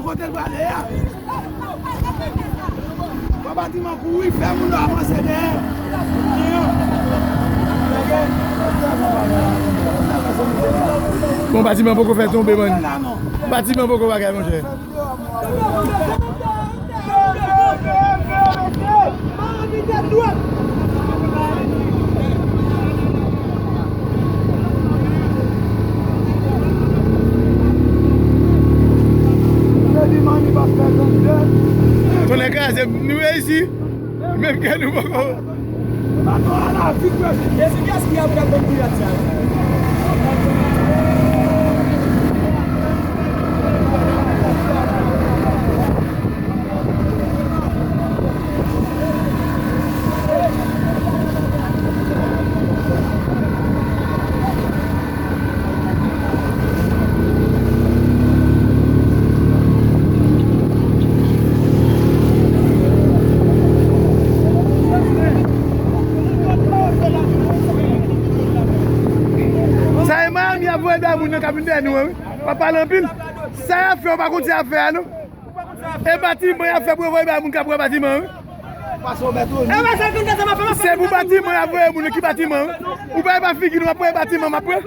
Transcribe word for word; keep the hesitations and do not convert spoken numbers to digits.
Kote l prale a? Fò batiman kouri, fè moun yo avanse dèyè. Bon, batiman poko fè tonbe, man. Batiman poko bagay, monchè. Tonnè kraze, nou reyisi. Menm ke nou poko. Baton a la vit, mesye. E se kiyès ki ap pran konn pirèt sa? Sa e Miami ap voye bay moun nan k ap vin dèyè nou an, wi. Pa pale anpil. Sa y ap fè, w pa konn sa y ap fè a, non. E batiman y ap fè pou yo voye bay moun k ap pran batiman, wi. Se pou batiman y ap voye moun, ki batiman, wi? Ou pa e pa figi nou, m ap voye batiman, m ap pran.